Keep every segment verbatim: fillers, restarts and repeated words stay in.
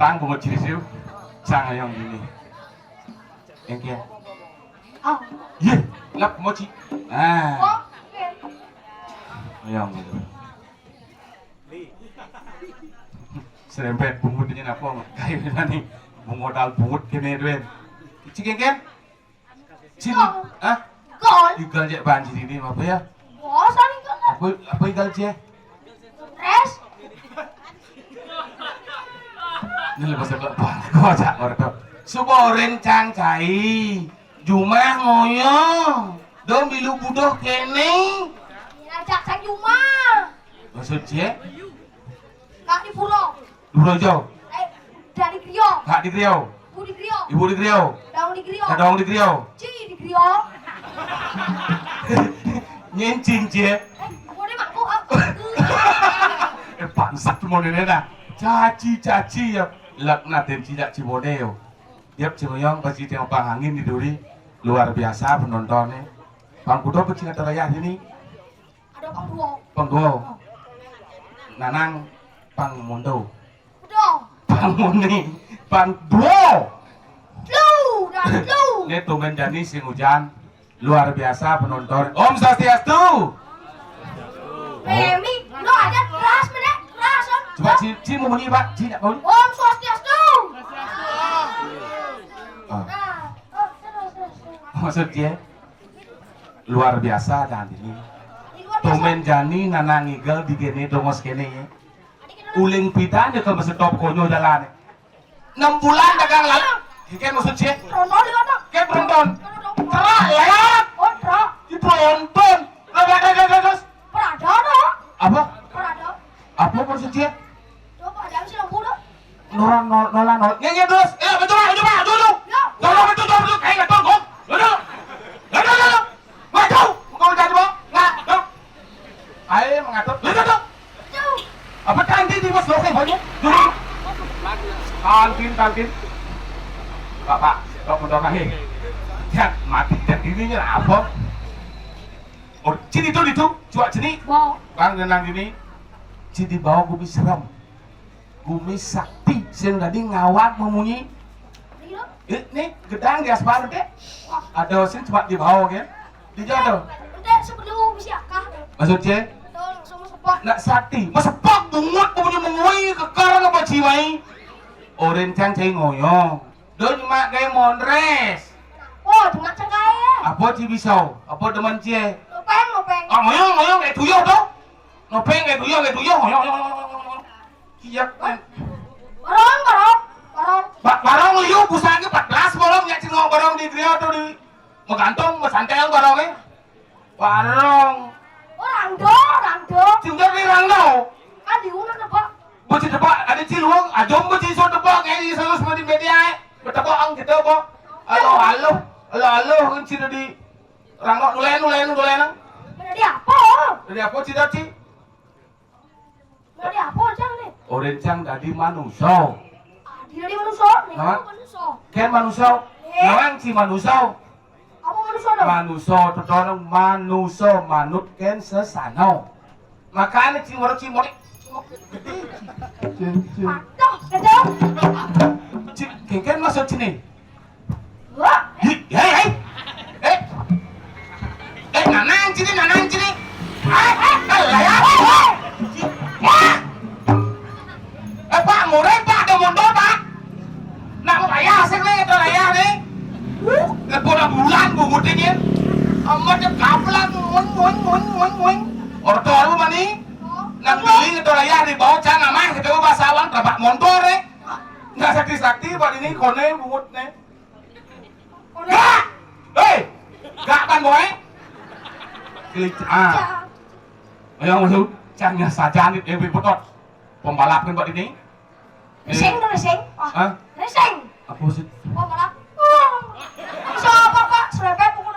Tang bungut ciri siu. Sang ayong dini. Engke. Oh. Ye, lap moci. Ah. Oh, oke. Ayong gitu. Serempet bungut ini napa? Kayak gini nih. Bungut al bungut kene duen. Cik engke? Cin, ah? Gol. Igal cek banjir ini apa ya? Bosan igal. Apa apa igal cek? Stres. Ini lepas lepas kocak ordo. Suboren cang cai. Jumah ngoyo. Dong milu budoh kene. Ajak sang jumah. Maksud cek? Kak di pulau. Dua jauh. Eh, dari Griyo. Kak di Griyo. Ibu di Griyo. Ibu di Griyo. Daung di Griyo. Daung di Griyo. Ci di Griyo. Nyencing cie. Eh, boleh mak kok. Eh, bangsat tuh mau nenek dah. Caci caci ya. Laknatin cijak cibodeo. Tiap cinguyong pasti tiang pangangin di duri. Luar biasa penontonnya. Pangkudo pecing atau raya ini. Ada pangduo. Pangduo. Nanang pangmundo. Udah. Pangmuni. Pangduo. Lu dan lu. Ini tumben jani sing hujan. Luar biasa penonton. Om Swastiastu. Memi, lu ada keras mana? Keras, Om. Coba ci, ci mau bunyi, Pak. Ci nak bunyi. Om Swastiastu. Ah. Nah, oh, terus, terus, terus. Maksud dia luar biasa dan ini. Tumben jani nanang igel di kene dongos kene ya. Uling pidan dia ke mesetop konyo jalan. Enam bulan dagang lalu. Ikan maksud cie. Ronton di mana? Ikan ronton. Terak lewat. Oh, terak. Itu ronton. Terus, terus, terus. Perada dong. Apa? Perada. Apa maksud cie? Coba ada sih lampu dong. Nolan nol nolan nol. Nyanyi terus. Eh, betul, betul, betul, betul. Ya. Betul, betul, betul, betul. Eh, betul, betul. Betul. Betul, betul. Betul. Mau jadi mau? Nggak. Betul. Ayo mengatur. Betul, betul. Apa tadi di bos lokal banyak? Dulu. Tangkin, tangkin. Bapak, kok udah kahing? Ya, mati dan ininya apa? Oh, sini tuh itu, cuak sini. Wow. Bang, tenang gini. Sini bawa gumi serem. Gumi sakti, sing tadi ngawat memunyi. Eh, nih, gedang di aspal deh. Ada sini cuma di bawah kan? Di jatuh. Udah sebelum si Akah. Maksud cie? Betul, langsung sepak. Nak sakti, masepak bungut punya mengui kekar apa ciwai? Oren cang cai ngoyo. Don mak gaya mondres. Oh, cuma cengkai. Apa ci bisa? Apa demen cie? Lopeng, lopeng. Ah, ngoyo, ngoyo kayak tuyul tuh. Lopeng kayak tuyul, kayak tuyul. Ngoyo, ngoyo, ngoyo, ngoyo. Iya, kan. Barong, barong, barong. Ba-, barong liu, pusangnya empat belas bolong, ya, cino barong di griya tuh di Megantung, mesantel barongnya. Barong. Oh, rangdo, rangdo. Cinta di rangdo. Kan diundang apa? Bocah tebak, ada ciluang, ajom bocah iso tebak, kayak iso seperti media, eh. Bertebak ang kita apa? Alo, alo, alo, alo, kan cinta di rangdo, nulen, nulen, nulen. Dari apa? Dari apa cinta, Ci? Dari apa, Cang, nih? Orang Cang tadi manusia. Ah, dia dari manusia, nih. Hah? Manusia. Kan manusia. Eh. Nawang ci manusia. Apa manusia dong? Manusia, tetorong manusia, manut kan sesano. Makanya cimorok cimorok. Cincin. Aduh, gedong. Ci, kengken masuk sini. Wah. Hi, hei, hei. Eh. Eh, nanang sini, nanang sini. Eh, eh, eh, layar. Eh, Pak, murid, Pak, ada mundur, Pak. Nak mau layar sih nih, itu layar nih. Lepas bulan bungut ini. Amat dia kaplan, muing, muing, muing, muing, muing. Order apa nih? Nang beli itu layar di bawah cang amah, kita bahasa awang, terabak montor nih. Nggak sakti-sakti, Pak, ini kone bungut nih. Gak! Hei! Gak kan, boy? Klik, ah. Ayo, masuk. Cangnya saja nih, eh, betot. Pembalap kan, Pak, ini? Racing tuh, racing. Wah, hah? Racing. Apa sih? Wah, malah. Wah. Bisa apa, Pak? Serempet pukul.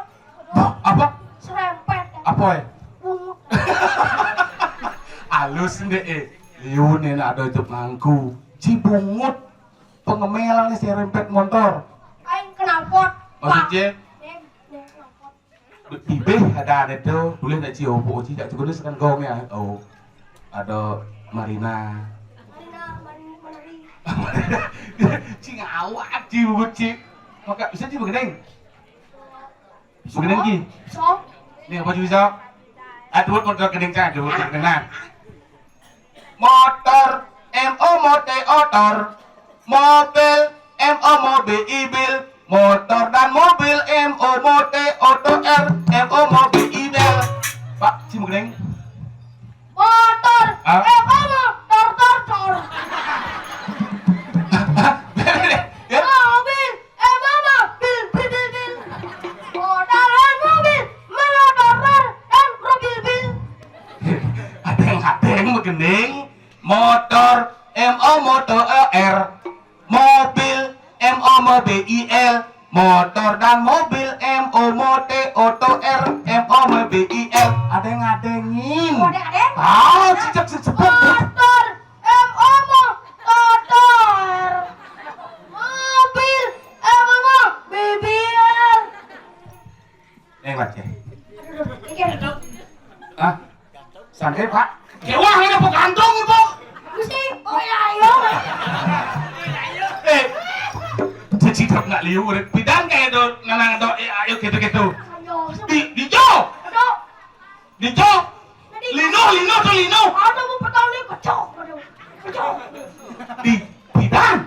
Apa? Serempet. Apa, eh? Bungut. Halus ndek, eh. Liu nih, nak ada itu mangku. Cibungut. Pengemel nih serempet montor. Aing kenalpot. Maksudnya? Pak. Dem, dem, kenalpot. Ibeh ada, ada tuh, boleh nak cio, bu, ci, tak cukup kan gong ya. Oh, ada Marina. Marina, Marina, Marina. Cing awak, Ci, bubut, Ci. Maka bisa, Ci, begending? Begending, Ci? Sok. Ni apa, Ci, bisa? Atuh, motor gending, Ci, atuh, begending, nah. Motor, M O mote otor. Mobil, M O mobil, ibil. Motor dan mobil, M O mote oto R, M O mobil, ibil. Pak, Ci, begending? Motor. Ah? Eh, apa? Tor, tor, tor. Ya? Mobil. Eh, apa? Bil, bil, bil, bil. Motor dan mobil. Melotor, tor, dan robil, bil. Adeng-adeng begending. Motor, M O moto E R. Mobil, M O mobil, I L. Motor dan mobil, M O mote oto R, M O mobil, I L. Adeng-adengin. Adeng-adeng. Ah, cicak sesepuk. Motor, M O motor. Mobil, M O mobil. Eh, baca. Mikir. Hah? Santai, Pak. Kewah ini, Bu, gantung, Bu. Mesti. Oh, ya, ayo. Eh, Ci, dok nak liu, urip pidan kayak do, nanang do, eh, ayo gitu-gitu. Ayo. Di, di jo. Aduh. Di jo. Tadi. Lino, Lino tuh, Lino. Ada, Bu, petang nih, kocok. Aduh. Kocok. Di, pidan.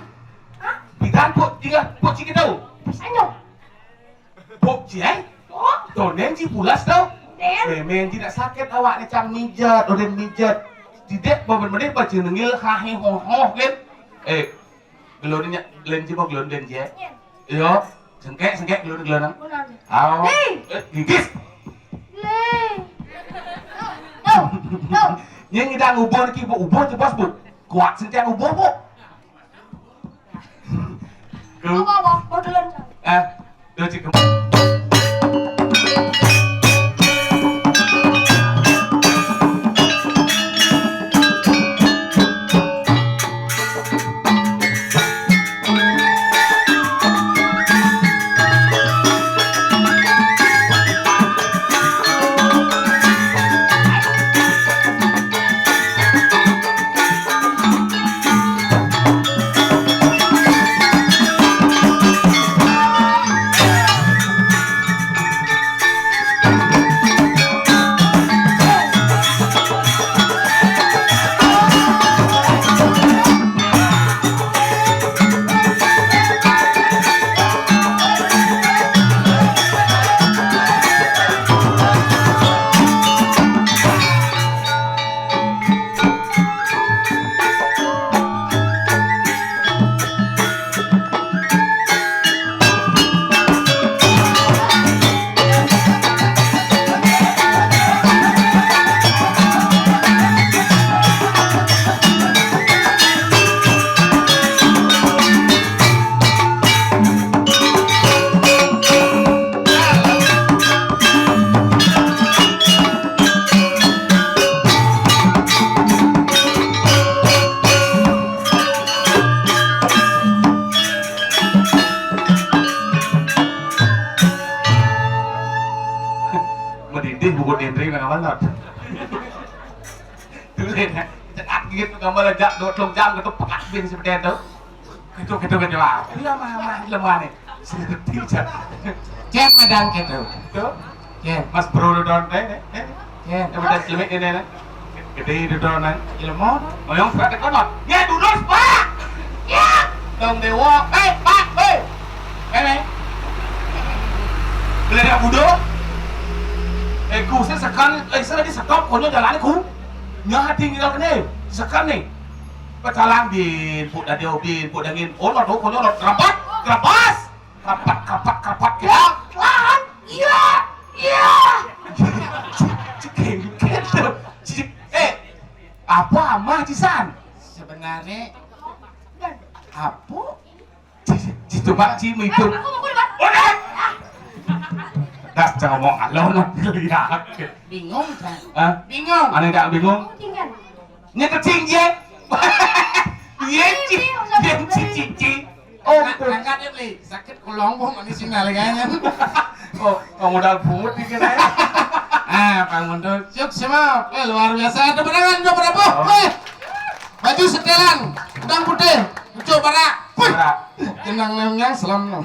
Hah? Pidan, Bu, tinggal, Bu, Ci, gitu. Sanyo. Bok Ci, eh? Oh? Tonden Ci pulas tau. Den. Memeng Ci nak sakit awak ni, cang mijet, tonden mijet. Tidak beberapa menit baca nengil hahe ho ho kan. Eh, gelon ni, gelon Ci mau gelon den Ci, eh? Iya. Sengkek, sengkek gelon, gelon. Awas. Hei. Eh, gigis. Leh. Tuh, tuh. Nyeng idang ubon ki, Bu, ubon Ci, bos, Bu. Kuat sentiang ubon, Bu. Ku. Apa, apa? Modelan. Eh, do Ci. Medidih buku dinding nang amanat. Tulen, cekat gitu gambar aja, dua telung jam gitu, pekat bin seperti itu. Gitu, gitu, gitu. Ah, iya, mah, mah, lemah nih. Seperti itu. Cek madang gitu. Tuh. Cek. Mas Bro Dodon, eh, eh, eh. Cek. Eh, udah celik ini, nih. Gede Dodon, eh. Ilmu. Oh, yang suka tekonot. Ya, duduk, Pak. Ya. Dong Dewa. Eh, Pak, eh. Eh, eh. Beli ada budo. Eh, ku, saya sekan, eh, saya di sekop, konyol jalan ku. Nya hati ngira kene. Sekan nih. Pecalang bin, puk dadi obin, puk dangin. Oh, lo tuh, konyol, lo. Kerapat, kerapas. Kapak, kapak, kapak, ya. Lahan. Iya. Iya. Cek, cek, cek, eh, apa amah, Cisan? Sebenarnya, apa? Citu, Pak, Ci, itu. Aku mau, aku mau, aku mau. Udah. Dah, jangan ngomong alon, lihat. Bingung, kan? Hah? Bingung. Aneh tak bingung? Tinggal. Nya kecing, Ci. Iya, Ci. Iya, Ci, Ci, Ci. Oh, betul. Angkat, Li. Sakit kolong, Bu, ini sinyal kayaknya. Oh, kamu modal bungut dikit aja. Ah, Pak Guntur. Sukses, Bang. Eh, luar biasa. Tepuk tangan, Bang Prabowo. Oh. Eh. Baju setelan, udang putih. Cuk, barak. Wih. Barak. Kenang nem nyang selam no.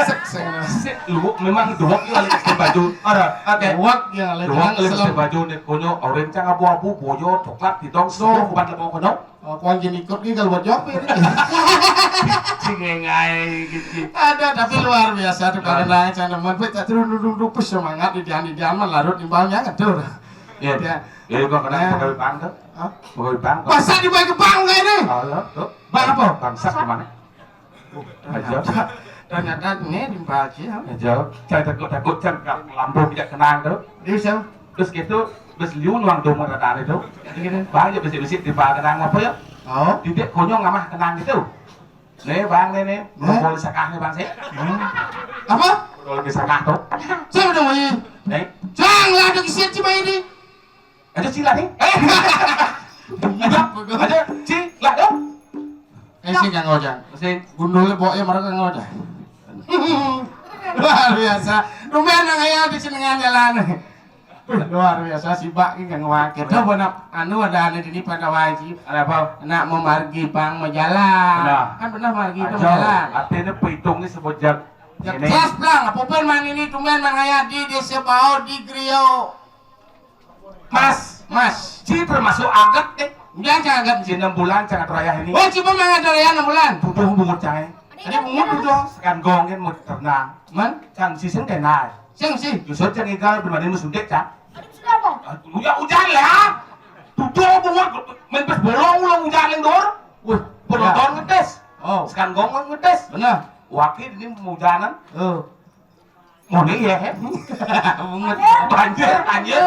Sek, sek, no. Sik, lu memang doang yang lagi baju. Ada, oke. Doang yang lagi Doang yang lagi selam. Baju nih, konyo, orange cang abu-abu, boyo, coklat, tidong, So. Semua bukan lemong konyo. Oh, kuan gini ikut nih kalau buat job ini. Cingengai gitu. Ada, tapi luar biasa tuh, Nah. Karena naik sana, man, pecah terus duduk-duduk, semangat di dian, di dian, man, larut, imbaunya ngedur. Iya. Ya. Iya, gua kena Nah. Pegawai bank tuh. Hah? Pegawai bank. Masa dibawa ke bank kayak ini? Oh, iya, tuh. Bank apa? Bangsat gimana? Aja. Ternyata, ternyata ini di Pak Haji, ya. Aja. Saya takut-takut, saya nggak lampu tidak kenang tuh. Dia siapa? Terus gitu, terus liu nuang domo tadi itu. Jadi gini. Bang, ya besi-besi di Pak kenang apa ya? Oh. Didik konyol ngamah kenang itu. Nih, Bang, nih, nih. Hah? Boleh sakahnya, Bang, sih. Hmm. Apa? Boleh sakah tuh. Saya udah mau ini. Nih. Jangan ada kesian cuma ini. Aja sila nih. Eh. Aja, aja, ci, lah dong. Eh, sing kang ojang. Sing. Gundulnya bawa ya mereka kang ojang. Luar biasa. Lumayan nang ayah di sini dengan jalan. Luar biasa, sibak ki kang wakil. Tahu benar anu ada anu ini pada wajib. Ada apa? Nak memargi pang majalan. Benar. Kan benar margi itu Aja, majalan. Artinya pehitung ini sebut jag. Ya, ini. Jelas blang, apa pun man ini tumben man ayah di desa bawah di Grio. Mas, Mas. Ci termasuk agat deh. Dia jangan agat. Ci enam bulan sangat raya ini. Oh, ci pun mangan raya enam bulan. Tuduh bungut cang. Ada bungut tuduh. Sekan gongin mau ternak. Man? Cang sisen kenal. Sing sih. Justru cang igal berbanding musuh dek cang. Ada musuh apa? Ya hujan lah. Tuduh bungut main pes bolong ulang hujan yang dor. Wih, penonton Ya. Ngetes. Oh. Sekan gong ngetes. Benar. Wakil ini hujanan. Oh. Mone ya, he? Bungut. Banjir, banjir.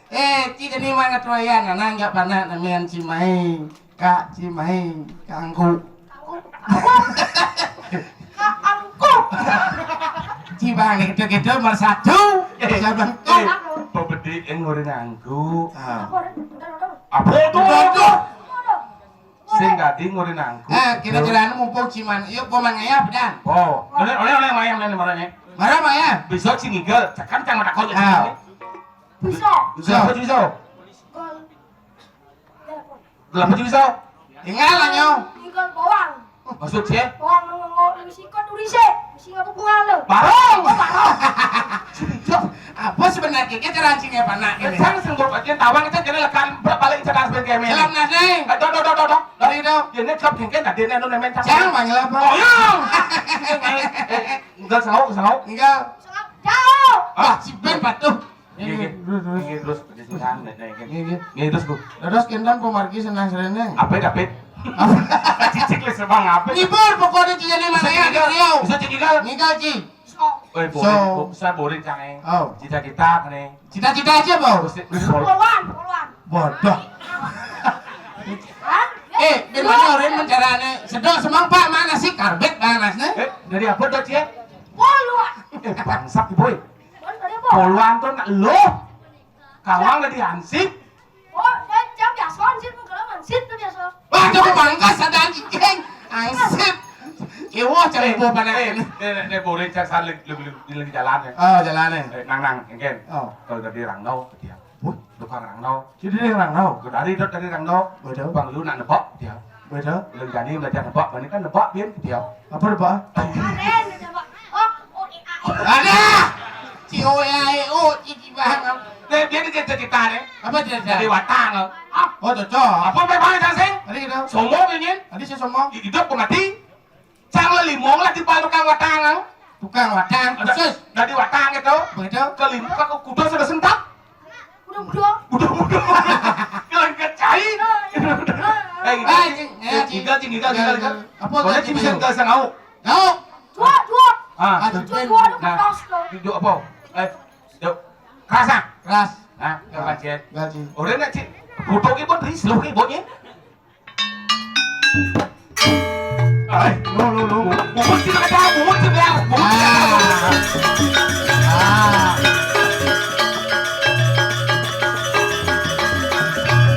Eh, ci geni mangat royan, nana nggak panak namian Cimahi. Kak Cimahi, kangku. Kak Angku. Cibang gitu-gitu nomor satu. Eh, Sabang tuh. Eh, pebedi yang ngori nganggu. Ah. Apa tuh? Apa tuh? Apa tuh? Sing dadi nguri nangku. Eh, kira-kira anu mumpung ciman, yuk, gua mang ayah, pedan. Oh, oleh, oleh, oleh, mayam, oleh, marane. Marah, mayam. Bisa sing ngigel, tekan cang mata kau Ah. Bisa. Bisa, apa bisa? Gol. Gelap aja bisa. Tinggal lah, nyong. Ngigel bawang. Maksud sih? Bawang ngomong ngomong isi kau tulis sih. Isi ngapa bunga lo? Barong. Oh, barong. Apa sebenarnya kita rancingnya panak ini? Cang sing buat bagian tawang, cang kena lekan, berat balik, cang sebenarnya kami. Dalam nasi. Eh, dok, dok, dok, dok, dok. Dari itu. Ya, ini klub gengke, nah, dia nenu nemen cang. Cang panggil apa? Oh, iya. Eh, eh, enggak sanggup, sanggup. Enggak. Jauh. Ah, si Ben patuh. Nggih, nggih. Nggih, terus, terus, terus, nggih, nggih. Nggih, nggih. Nggih, terus, Bu. Terus, kinten pemargi senang serene. Apit, apit. Cicik le semang apit. Ngibur, pokoknya cicik ini mana ya, Rio? Bisa cicik kan? Ngigal, Ci. Woi, boring, So. Bu, saya boring, Cang, eh. Oh. Cita-cita, nih. Cita-cita aja, Bang. Terus, terus, boring. Poluan, poluan. Bodoh. Hah? Eh, gimana orang mencaranya? Sedok semang, Pak, mana sih karbet, Bang Nasne? Eh, dari apa, Dok, Cie? Poluan. Eh, bangsat, Boy. Poluan tuh nak lo. Kawang udah dihansip. Oh, saya jam biasa hansip, kalau hansip tuh biasa. Wah, coba bangkas ada anjing. Hansip. Kewo cari Eh, buah panas eh, ini. Nek, nek, nek, boleh cari saling lebih, lebih, lebih jalan ya. Oh, jalan ya. Eh, nang, nang, engken. Oh. Kalau tadi Rangno, dia. Wah, tukang Rangno. Jadi dia Rangno. Dari, dari Rangno. Betul. Bang Lu nak nebak, dia. Beda. Belum jadi belajar nebak, ini kan nebak, Bin, dia. Apa nebak? Kemarin udah nebak. Oh, oh, eh, ah, eh. Ada! C O E A E O, cici banget. Dia, dia ni cerita-cerita ni. Apa cerita? Dari Watang. Ah, Oh, cocok. Apa memang ada sih? Tadi kita. Sombong ingin? Tadi saya sombong. Hidup ke mati. Cang lelimong lah di bawah tukang Watang. Tukang Watang, Ada khusus. Dari Watang itu. Begitu. Kelimuk aku kuda sudah sentak. Udah, udah. Udah, udah. Kelengket cai. Eh, Ah, ini, cing, eh, eh, cing. Gigal, cing, gigal, gigal, gigal. Apa Boleh tadi cing bisa itu? Gigal sang au. Au. Dua, dua. Ah. Aduh, Dua, dua, dua, Nah, pas tuh. Duduk apa? Eh, duduk. Keras, ah? Keras. Nah, keras, ya. Gaji. Orang nak cik. Foto ke pun ris, lu ke pun ya. Ay, no, no, no. Bubur sila ka dyan, bubur sila, bubur sila. Ah. Ah.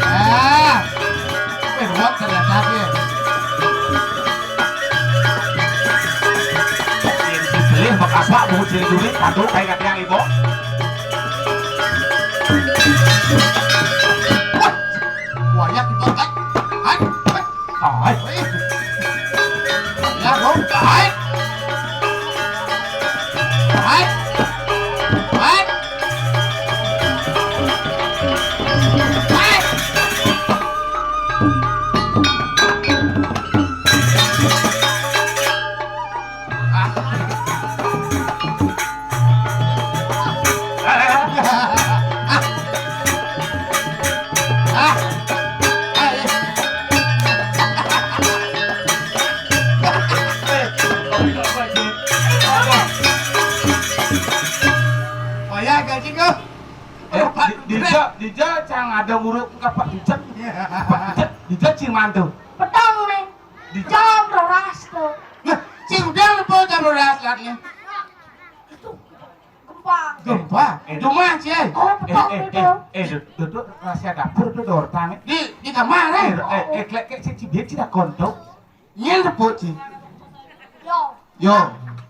Ah. Eh, huwag ka na sabi. Pilih, makaswa, bubur sila duli, satu, kaya nga tiyang ibo. Wah, wayag ito, ay. Ay, ay. Ay. Ay. Dija, dija cing mantu. Petang nih. Di jam rolas tuh. Nah, cing udah lepo jam rolas latne. Itu gempa. Gempa. Eh, cuma, Ci. Oh, eh, petang eh, itu. Eh, eh, duduk, duduk rahasia dapur tuh, dor tane. Di, di kamar, eh. Eh, eh, eh, klek, klek, cik, cik, dia tidak kontok. Nyen tepuk, Ci. Yo. Yo.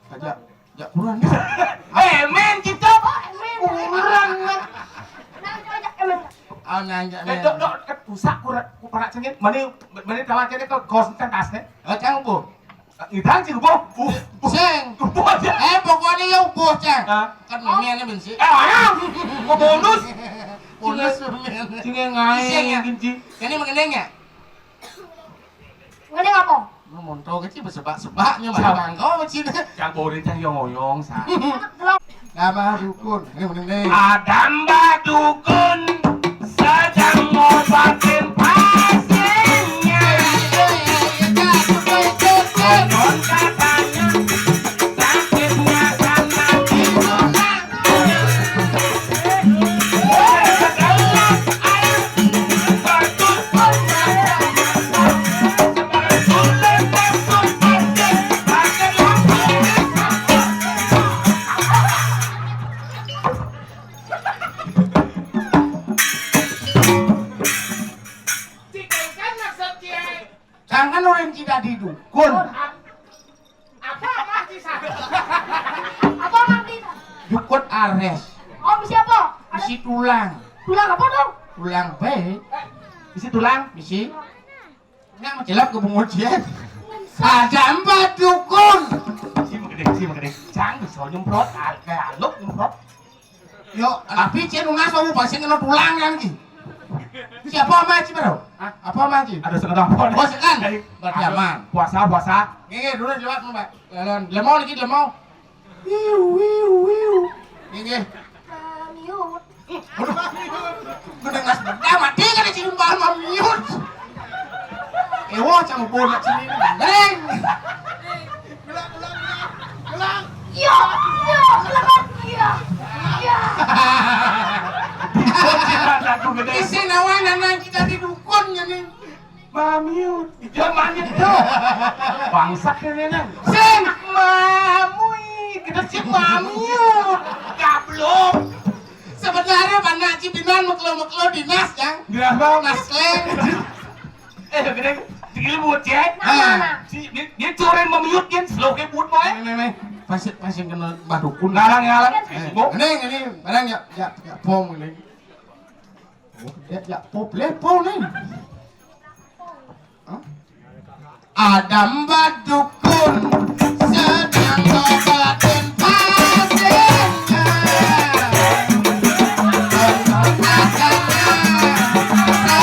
Aja. Ya, kurang. Eh, men kita. Oh, men. Kurang, men. Nah, coba, eh, men. Oh, nanya, eh, men. Dok, dok, kan rusak kurang, kurang cengit. Mana, mana kawan kita ke kos tentang tasnya? Oh, cang, Bu. Ngidang sih, Bu. Bu. Sing. Bu aja. Eh, pokoknya ya, Bu, cang. Hah? Kan memian benci. Eh, ayang. Mau bonus. Bonus memian. Sing ngai, sing ya. Genci. Ini mengenai ya? Ngene apa? Lu monto kecil bersebak-sebaknya, mana mangko kecil. Cang borin cang yong-oyong, sa. Nama dukun? Ini mending nih. Ada Mbah Dukun sedang ngobatin pasiennya. Konon katanya sakitnya karena dibuka. Jangan orang tidak didukun. Apa, apa, Ci, sa? Apa, Mang, Ci, sa? Jukut ares. Oh, bisi apa? Ada bisi tulang. Tulang apa, dong? Tulang bae. Bisi tulang? Bisi. Nyak menjelap ke pengujian. Ada Mbah Dukun. Si menggede, si menggede. Cang bisa nyemprot, al-, kayak aluk nyemprot. Yo, tapi cien nunas mau pasti kena tulang kan, Ci. Siapa sama Ci, bro? Hah? Apa sama Ci? Ada sekedar apa? Oh, sekan. Jadi, berarti aman. Puasa, puasa. Nggih, nggih, dulu lewat, Mbak. Lalu, lemau lagi, lemau. Wiu, wiu, wiu. Nggih, nggih. Mamiut. Aduh. Mendengar sebentar, mati kan di sini, Mbak, mamiut. Ewo, sama bola sini. Neng. Gelang, gelang, gelang. Gelang. Iya, iya, gelang. Iya. Iya. Aku gede. Isi nawa nana kita di dukun ya nih. Mamiut. Dia manyet tuh. Bangsat ini nih. Sing mamui. Kita sing mamiut. Gablok. Sebenarnya mana Cibinan meklo-meklo dinas, Jang? Dinas apa? Nas kleng. Eh, gede, digilbut, ya? Nah, nah, nah. Si, dia, dia coren memiut, dia slow kayak but, boy. Nih, nih, nih. Pasti, pasti kena badukun. Ngalang, ngalang. Eh, ini, ini, barang ya, ya, ya, pom ini. Oh, ya, ya, pop, le, pom nih. Hah? Ada Mbah Dukun sedang ngobatin pasiennya. Konon katanya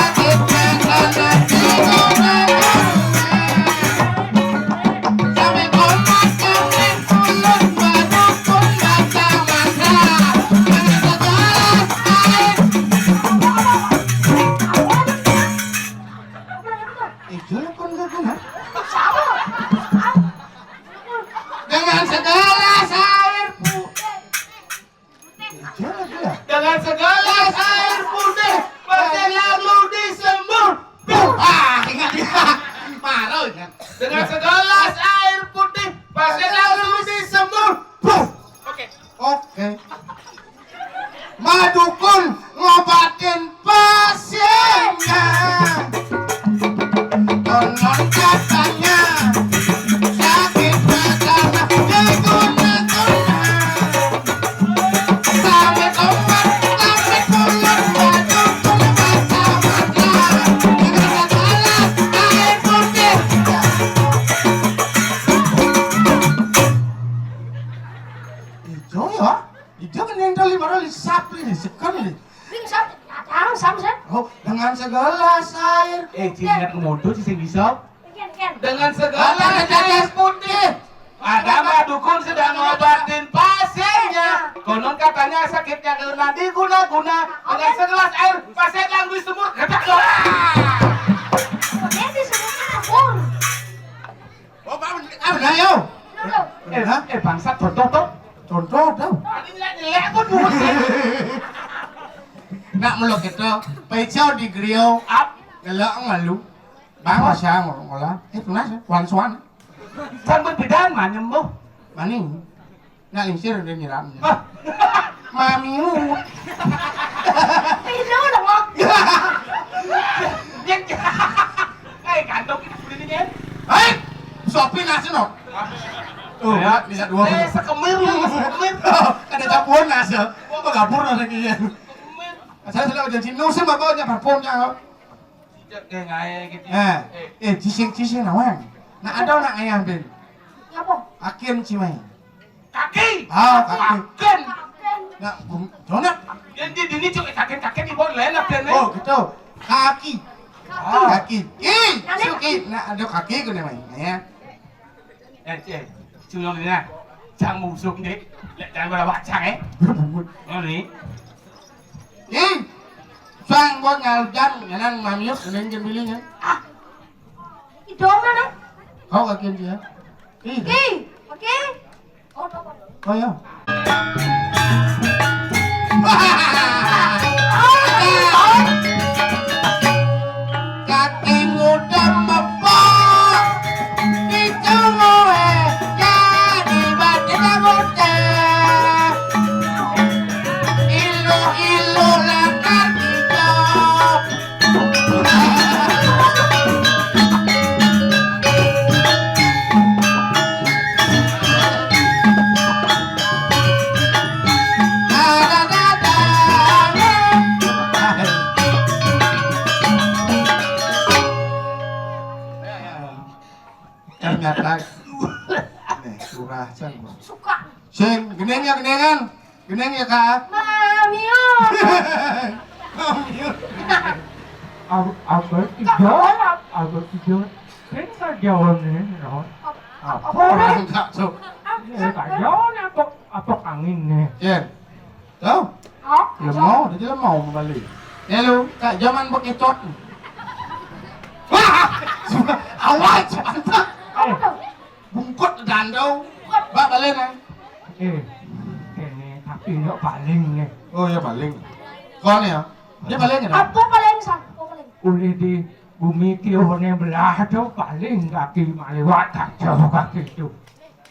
sakitnya karena diguna-guna. Sampai komat-komat mulut Mbah Dukun baca mantra. Dengan segelas air. Eh, jual kon gak kena. Sama. Dengan segelas air putih. Eh, jual lagi ya? Dengan segelas air putih, pasien lalu disembur. Buh. Ah, ingat, ingat. Marah, ingat. Dengan segelas air putih, pasien lalu disembur. Buh. Oke. Oke. Mbah Dukun ngobatin pasiennya. Konon katanya sakit pertama diguna-guna. Sampai tomat, sampai pulang, Mbah Dukun baca mantra. Dengan segelas air putih. Ijo ya? Ijo kan yang tadi baru lisap nih, sekan nih. Bing, sap, datang, sam, sam. Oh, dengan segelas air. Eh, Ci, ingat ke motor, Ci, sing bisa. Dengan segelas air putih. Ada Mbah Dukun sedang ngobatin pasiennya. Konon katanya sakitnya karena diguna-guna. Dengan segelas air, pasien langsung disembur. Getak doang. Oke, disembur. Oh, Pak, apa dah, yo? Eh, eh, bangsat, contoh, toh. Contoh, toh. Tadi nyelek-nyelek pun musik. Nak melok itu, pecah di griyo. Ap. Lah malu. Bang, apa? Masa ngolah. Eh, tunas, ya. Wan suan. Kan berbedaan, manyem, boh. Maning. Nak lingsir udah nyiram. Ah. Mamiu. Pino dong, Bang. Yang, eh, kantong kita beli nih, kan? Hei, sopi nasi, no. Tuh, ya, bisa dua. Eh, sekemir, ya, sekemir. Ada campur nasi. Apa gabur nasi, ya? Sekemir. Saya sudah janji, nusum apa, nya parfumnya. Cicak kayak ngae gitu. Eh, eh, cising-cising nawang. Nak ada nak ayam, Ben. Apa? Akin cimai. Kaki. Ah, kaki. Akin. Nak, bung, donat. Yang di dini cuk, kakin-kakin di bawah lain apa nih? Oh, gitu. Kaki. Kaki. Kaki. Ih, suki. Nak ada kaki ku namanya, ya. Eh, eh, cuma ni nah. Cang busuk ni. Lek jangan berapa cang, eh. Bungut. Ni. Ih, sang buat ngalujan, nyanan mamiuk, nengin bilingan. Ah, idong mana? Kau kakian dia. Ih. Ki, oke. Oh, tak apa. Oh, ya. Kaki muda mepok, itu ngoe jadi batin anggota. Ilu-ilu lakar hijau. Ternyata nih, kurang, Cang. Suka. Sing, gendeng ya, gendengan. Geneng ya, Kak? Mamiu. Mamiu. Ab-, abah tiga, abah tiga. Kan kajawan nih, no. Apa orang tak tuh? Eh, kajawan apa, apa angin nih? Ya. Tahu? Hah? Ya mau, dia mau kembali. Ya lu, Kak, zaman beketot. Wah, awal mantap. Eh, Bungkut dandau. Bak balen, ah. Eh, kene tapi yo paling nih. Oh, ya paling. Kon ya? Dia paling ya? Apa paling, San? Apa paling? Ulih di bumi kiuh ne belah tu paling kaki maliwat kacau kaki tu.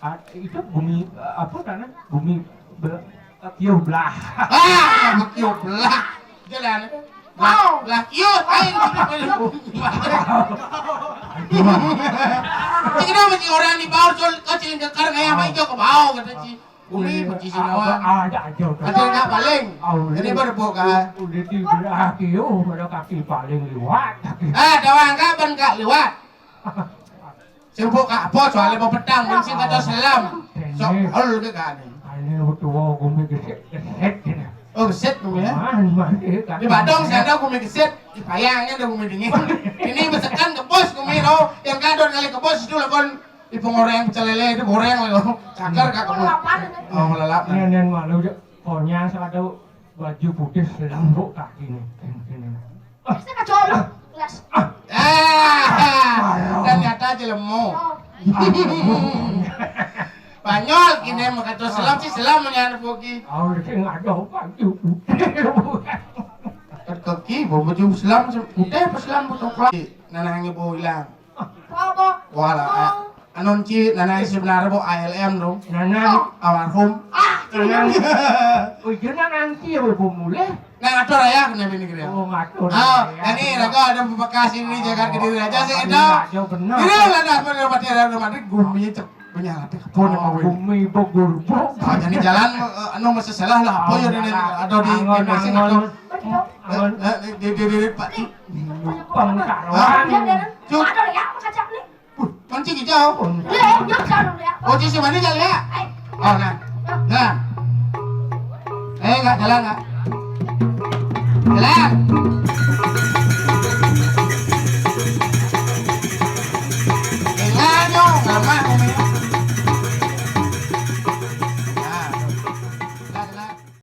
Ah, itu bumi, eh, apa tanah? Bumi be-, eh, kiuh belah. Ah, kiuh belah. Jalan. Lah, lah, iya, aing. Ini kenapa sih orang di bawah, col-, kecil ke karang ayam aja ke bawah, kata si Umi, pergi sini, ah, ah, ada aja. Ada nggak paling? Ah, ini baru buka. Udah di belah kiuh, pada kaki paling liwat. Ah, doang kapan nggak liwat? Sibuk ka apa soalnya mau petang, bensin kata selam. Sok hol ke kan. Ane tua gumi gesit-gesit gini. Oh, gesit gumi ya. Man, man, eh, kan. Di Badung saya ada gumi gesit, di Payangnya ada gumi dingin. Ini besekan ke bos gumi, no. Yang kadon kali ke bos itu lakon di pengoreng pecel lele itu goreng lo. Cakar kak kamu. Oh, lelap. Nen, nen, malu je. Konya satu baju putih selembuk kaki nih. Ini, ini. Saya kacau lah. Kelas. Ah, ternyata jelemu. Oh. Banyol kini mah kata selam sih selam nya anak bogi. Aur sing ada baju putih. Kaki bawa baju selam se-, putih apa selam betul. Nanahnya bawa hilang. Apa? Wala, eh, anon ci nanah sebenarnya bo A L M dong. Nanah. Almarhum. Ah, nanah. Ujungnya nanti ya bu mulai. Nah, ngatur ya kena bini kira. Oh, ngatur. Ah, ya, ini raga ada bekas ini jaga kediri aja sih itu. Iya, benar. Ini lah dah pada mati ada mati gumi cek punya hati kepon mau. Gumi bogor bu. Ah, jadi jalan, eh, anu masih salah lah apa ya ini ada di Indonesia atau. Angon. Eh, eh, di, di, di, di, Pak. Pengkaruan. Hah? Cuk. Ada ya, apa kacang nih? Wih, mancing hijau. Iya, iya, jangan ya. Oh, di sini mana jalan ya? Eh. Oh, nah. Nah. Eh, nggak jalan, nggak? Jalan.